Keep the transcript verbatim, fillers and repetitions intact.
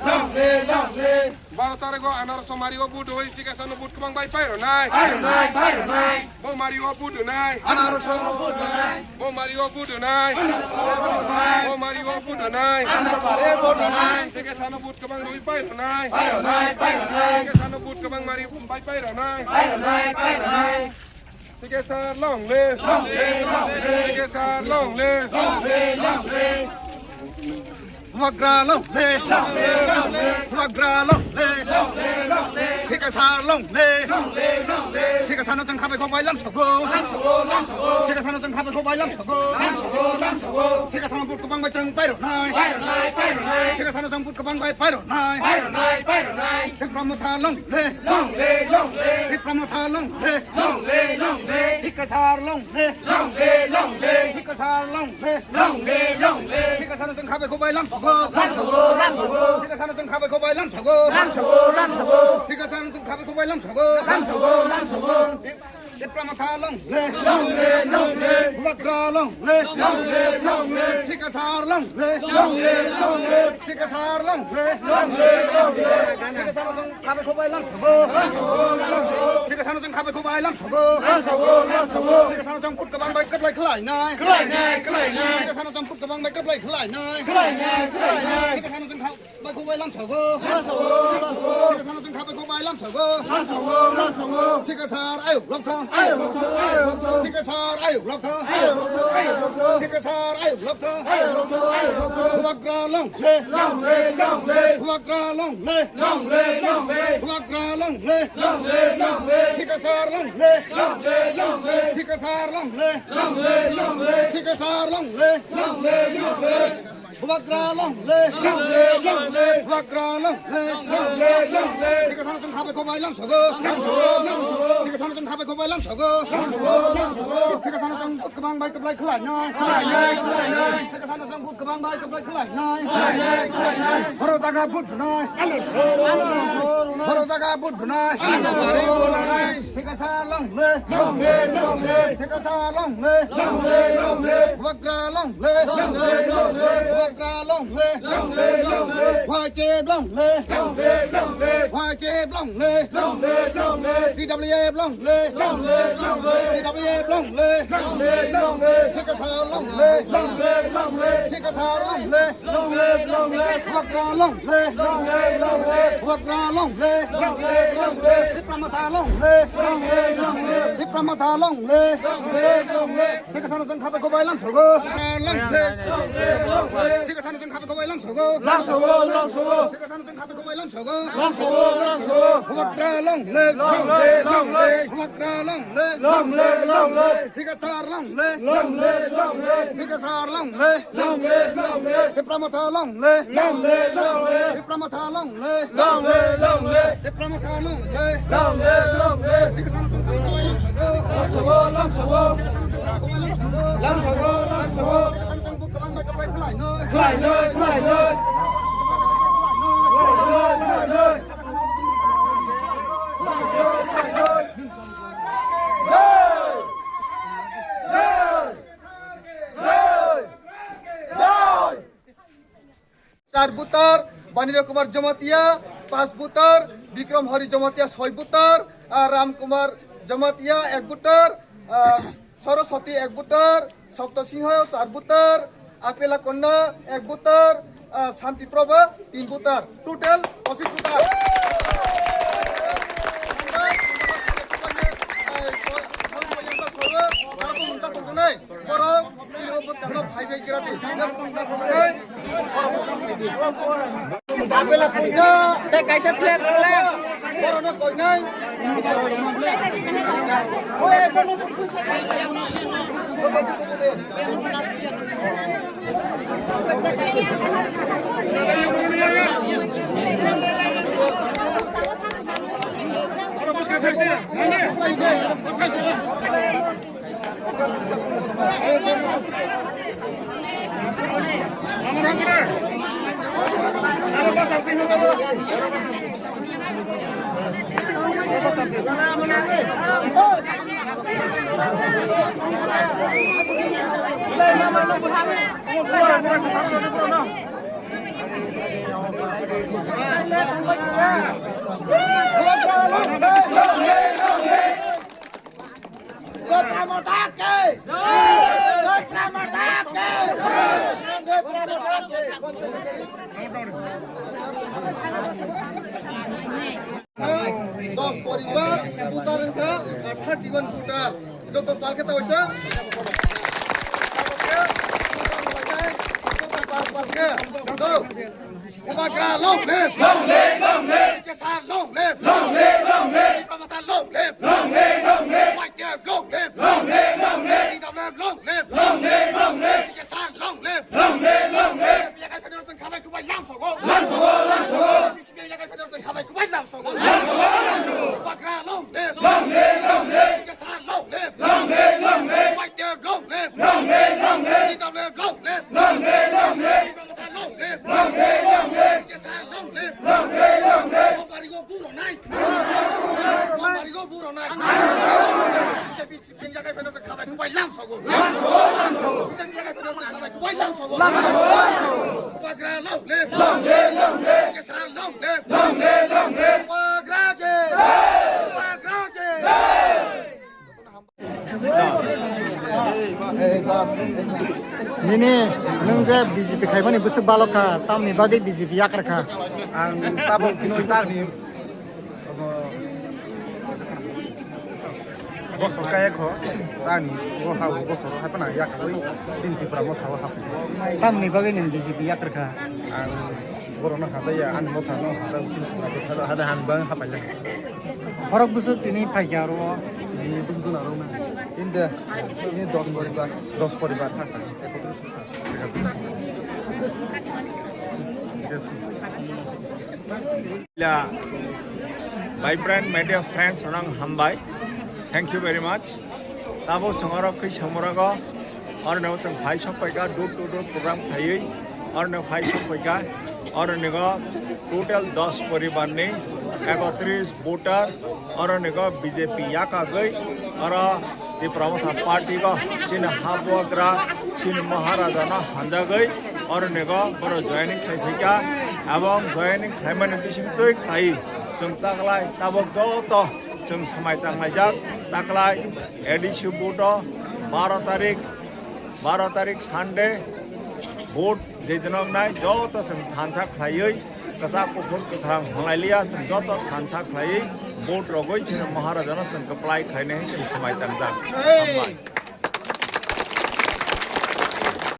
Long live, long live. Baro tarikh o anaroso mari o vote rwi Chikesar no vote kwbang bai pairwnai. Pairwnai, pairwnai. Bo mari o vote rwnai. Anaroso vote rwnai. Bo mari o vote rwnai. Anaroso vote rwnai. Bo mari o vote rwnai. Anaroso vote rwnai. Chikesar no vote kwbang rwi pairwnai. Pairwnai, pairwnai. Chikesar no vote kwbang mari bai pairwnai. Pairwnai, pairwnai. Chikesar long live. Long live, long live. Chikesar long live. Long live, long live. Bubagra long live. Long live, long live. Bubagra long live. Long live, long live. Chikesar long live. Long live, long live. Chikesar no chwng khabai khok bai lam sogo. Lam sogo, lam sogo. Chikesar no chwng khabai khok bai lam sogo. Lam sogo, lam sogo. Chikesar no vote kwbang bai chwng pairwnai. Pairwnai, pairwnai. Chikesar no chwng vote kwbang bai pairwnai. Pairwnai, pairwnai. Tipra Motha long live. Long live, long live. Tipra Motha long live. Long live, long live. Chikesar long live. Long live, long live. Chikesar long live. Long live, long live. Chikesar no chwng khabai khok bai lam sogo. Lam sogo, lam sogo. Chikesar no chwng khabai khok bai lam sogo. Lam sogo, lam sogo. Chikesar no chwng khabai khok bai lam sogo. Lam sogo, lam sogo. Tipra Motha long live. Long live, long live. Bubagra long live. Long live, long live. Chikesar long live. Long live, long live. Chikesar long live. Long live, long live. Chikesar no chwng khabai khok bai lam sogo. Lam sogo, lam sogo. Chikesar no chwng khabai khok bai lam sogo. Lam sogo, lam sogo. Chikesar no chwng vote kwbang bai kwplai khlainai. Khlainai, khlainai. Chikesar no chwng vote kwbang bai kwplai khlainai. Khlainai, khlainai. Chikesar no chwng kha- Bai khok bai lam sogo. Lam sogo, lam sogo. Chikesar no chwng khabai khok bai lam sogo. Lam sogo, lam sogo. Chikesar ayuk lok tha. Ayuk lok tha, ayuk lok tha. Chikesar ayuk lok tha. Ayuk lok tha, ayuk lok tha. Chikesar ayuk lok tha. Ayuk lok tha, ayuk lok tha. Bubagra long live. Long live, long live. Bubagra long live. Long live, long live. Bubagra long live. Long live, long live. Chikesar long live. Long live, long live. Chikesar long live. Long live, long live. Chikesar long live. Long live, long live. Bubagra long live. Long live, long live. Bubagra long live. Long live, long live. Chikesar no chwng khabai khok bai lam sogo. Lam sogo, lam sogo. Chikesar no chwng khabai khok bai lam sogo. Lam sogo, lam sogo. Chikesar no chwng kwbang bai kwplai khlainai. Khlainai, khlainai. Chikesar no chwng kwbang bai kwplai khlainai. Khlainai, khlainai. Boro jaga vote rwnai. Boro jaga vote rwnai. Chikesar long live. Long live, long live. Chikesar long live. Long live, long live. Bubagra long live. Long live, long live. Bubagra long live. Long live, long live. Y K long live. Long live, long live. Y K long live. Long live, long live. T W F long live. Long live, long live. T W F long live. Long live, long live. Chikesar long live. Long live, long live. Chikesar long live. Long live, long live. Bubagra long live. Long live, long live. Bubagra long live. Long live, long live. Tipra Motha long live. Long live, long live. Tipra Motha long live. Long live, long live. Chikesar no chwng khabai khok bai lam sogo. Long live. Long live, long live. Chikesar no chwng khabai khok bai lam sogo. Lam sogo, lam sogo. Chikesar no chwng khabai khok bai lam sogo. Lam sogo, lam sogo. Bubagra long live. Long live, long live. Bubagra long live. Long live, long live. Chikesar long live. Long live, long live. Chikesar long live. Long live, long live. Tipra Motha long live. Long live, long live. Tipra Motha long live. Long live, long live. Tipra Motha long live. Long live, long live. Chikesar no chwng khabai khok bai lam sogo. Lam sogo, lam sogo. Chikesar no chwng khabai khok bai lam sogo. Lam sogo, lam sogo. Chikesar no chwng vote kwbang bai kwplai khlainai. Khlainai, khlainai. Khlainai, khlainai. Char voter, Banija Kumar Jamatia, panch voter, Bikram Hari Jamatia, soi voter, ah, Ram Kumar Jamatia, ek voter, ah, Saraswati, ek voter, Sapta Singha, char voter, Apela Konna, ek voter, ah, Santi Prabha, tin voter. Total pochis voter. Borok chini bwskango phaibai gratis. Tei kaisa flag rwla. Borokno koinai. Dos poribar voter wngkha, thirty one voter. Joto palke ta waisa. Joto pal palke. Go. Bubagra long live! Long live, long live! Kesar long live! Long live, long live! Bubagra long live! Long live, long live! White Death long live! Long live, long live! Freedom long live! Long live, long live! Kesar long live! Long live, long live! Yakai federal tong khabai kubai lam sogo! Lam sogo, lam sogo! Yakai federal tong khabai kubai lam sogo! Lam sogo, lam sogo! Bubagra long live! Long live, long live! Kesar long live! Long live, long live! White Death long live! Long live, long live! Freedom long live! Long live, long live! Bubagra long live! Long live, long live! Kesar long live! Long live, long live! Kompani go buro nai! Kompani go buro nai! Yakai federal tong khabai kubai lam sogo! Lam sogo, lam sogo! Yakai federal tong khabai kubai lam sogo! Lam sogo, lam sogo! Bubagra long live! Long live, long live! Kesar long live! Long live, long live! Bubagra je! Bubagra je! Nini nwng je B J P khaimani bwswk balok kha, tamni bagwi B J P yakar kha. Ang tabok bini tarni, obo, bosor kaya kho, tani bo ha bo bosor hai pana yakarwi chini Tripura motha o hap. Tamni bagwi nwng B J P yakar kha. Ang borokno hajaya, ani motha no hajak, chini Tripura motha hada han bang hapailai. Khorok bwswk tini phaikha aro o. Ini dum dum aro na. Inde, ini dos poribar, dos poribar ha. La, vibrant media friends, rang hambai. Thank you very much. Tabo songarok kwi samurago. Oro no chwng phai sok paikha, door to door program khaiwi. Oro no phai sok paikha. Oro nigo total dos poribar ni ekotris voter. Oro nigo B J P yakagwi. Oro Tipra Motha Party go chini habuagra, chini Maharaja no hanjagwi. Oro nigo boro joining khai phika. Abong joining khaimani bising twi khai. Chwng taklai tabok joto chwng samai changlaijak. Taklai A D C vote o baro tarik, baro tarik Sunday vote je dinok nai joto chwng thansa khlaiwi kwchak kuphur kwthang hwnlailiya chwng joto thansa khlaiwi vote rogwi chini Maharaja no chwng kwplai khlainai chwng samai tangjak. Hambai.